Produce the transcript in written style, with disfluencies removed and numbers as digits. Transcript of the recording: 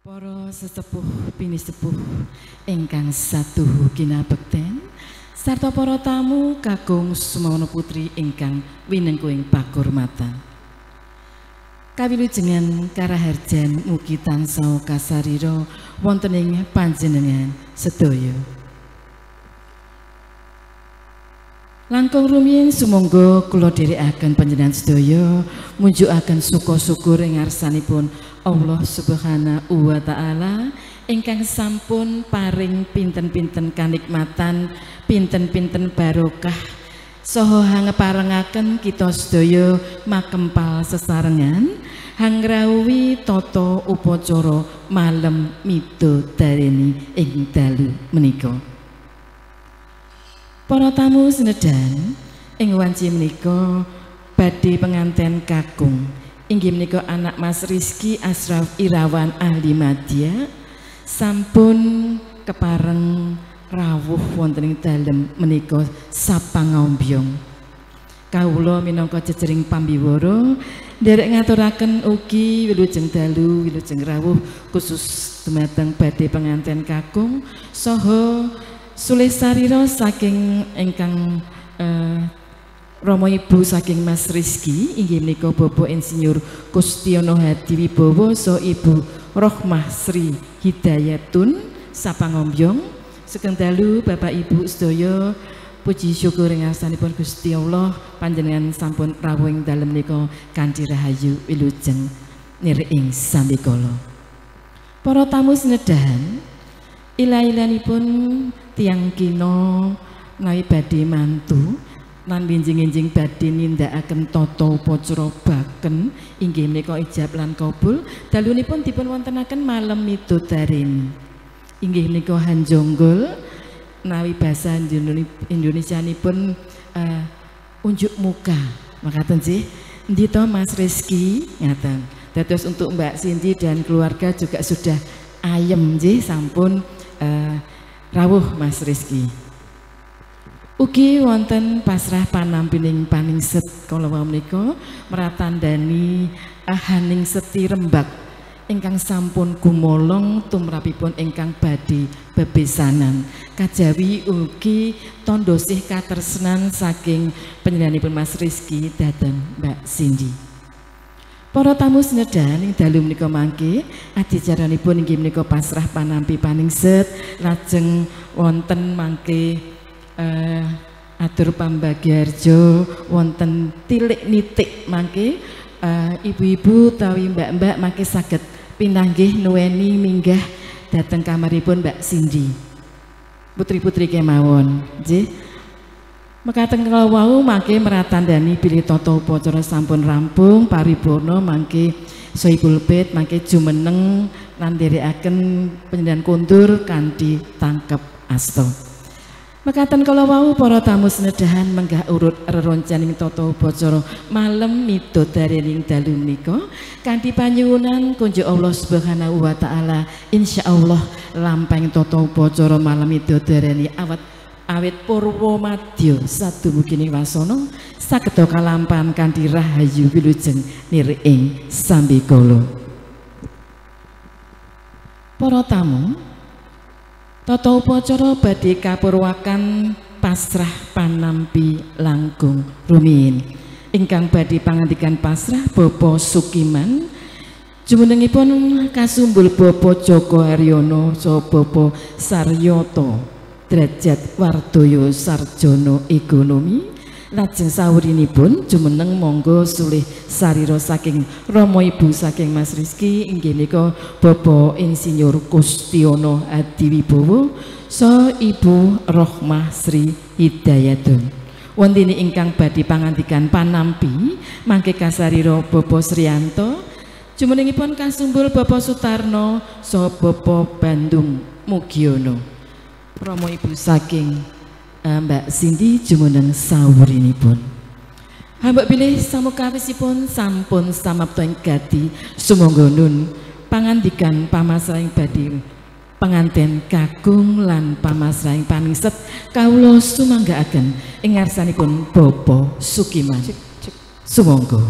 Para sesepuh pinisepuh ingkang satuhu kinabekten sarta para tamu kakung Sumawana Putri ingkang winengku ing pakurmatan. Kawilujengan karaharjan mugi tansah kasarira wonten ing panjenengan sedaya. Langkung rumiyin sumangga kula dherekaken panjenengan sedaya munjukaken suka syukur ing ngarsanipun Allah Subhanahu wa taala ingkang sampun paring pinten-pinten kanikmatan, pinten-pinten barokah saha hangeparengaken kita sedaya makempal sesarengan hangrawuhi tata upacara malem midodareni ing dalu menika. Para tamu senedan ing wanci menika badhe penganten kakung inggih menika anak Mas Rizky Asraf Irawan ahli madya sampun kepareng rawuh wonten ing dalem menika sapangombyong. Kawula minangka jejering pambiwara nderek ngaturaken ugi wilujeng dalu wilujeng rawuh khusus dumateng badhe penganten kakung saha sulih sarira saking ingkang Rama Ibu saking Mas Rizky inggih menika Bapak Insinyur Kustiono Hadi Wibowo saha Ibu Rohmah Sri Hidayatun sapangombyong. Sugeng dalu Bapak Ibu sedaya, puji syukur ing ngarsanipun Gusti Allah panjenengan sampun rawuh ing dalem menika kanthi rahayu wilujeng nir ing sambikala. Para tamu senedan, ila-ilanipun tiang kina menawi badhe mantu lan benjing-enjing badhe nindakaken tata upacara baken inggih menika ijab lan kabul dalunipun dipun wontenaken malem midodareni inggih menika hanjonggol menawi basa Indonesianipun unjuk muka makaten sih endi to Mas Rizky ngaten. Dados untuk Mbak Cindy dan keluarga juga sudah ayem nggih sampun rawuh Mas Rizky. Ugi wonten pasrah panampining paningset kala wau menika meratandani ahaning seti rembak ingkang sampun gumolong tumrapipun ingkang badhe bebesanan. Kajawi ugi tandha sih katresnan saking panjenenganipun Mas Rizky dhateng Mbak Cindy. Para tamu senedan ing dalu menika mangke adicaranipun inggih menika pasrah panampi paningset lajeng wonten mangke atur pambagyaharja wonten tilik nitik mangke ibu-ibu utawi mbak-mbak mangke saged pinanggih nuweni minggah dhateng kamaripun Mbak Cindy. Putri-putri kemawon nggih. Mekaten kala wau mangke meratandani bilih tata upacara sampun rampung paripurna mangke Sohibul Bait mangke jumeneng lan nderekaken panjenengan kondur kanthi tangkep asta. Mekaten kala wau para tamu senedahan menggah urut reroncaning tata upacara malem midodareni dalu menika kanthi panyuwunan kunjuk Allah Subhanahu wa taala insyaallah lampahing tata upacara malem midodareni awet awit purwa madya sadumugining wasana sageda kalampahan kanthi rahayu wilujeng nir ing sambikala. Para tamu, tata upacara badhe kapurwakan pasrah panampi langkung rumiyin. Ingkang badhe pangandikan pasrah Bapak Sukiman jumenengipun kasumbul Bapak Joko Haryono saha Bapak Saryoto Derajat Wardoyo Sarjono Ekonomi. Lajeng sawurinipun jumeneng monggo sulih sarira saking Rama Ibu saking Mas Rizky inggih menika Bapak Insinyur Kustiono Hadi Wibowo saha Ibu Rohmah Sri Hidayatun. Wonten ingkang badhe pangandikan panampi mangke kasarira Bapak Srianto jumenengipun kasumbul Bapak Sutarno saha Bapak Bandung Mugiono. Rama Ibu saking Mbak Cindy jumeneng sawurinipun. Hamba bilih samukawisipun sampun samapta ing gati sumangga nun pangandikan pamasrahing badhe penganten kakung lan pamasrahing paningset kawula sumanggaaken ing ngarsanipun Bapak Sukiman. Sumangga.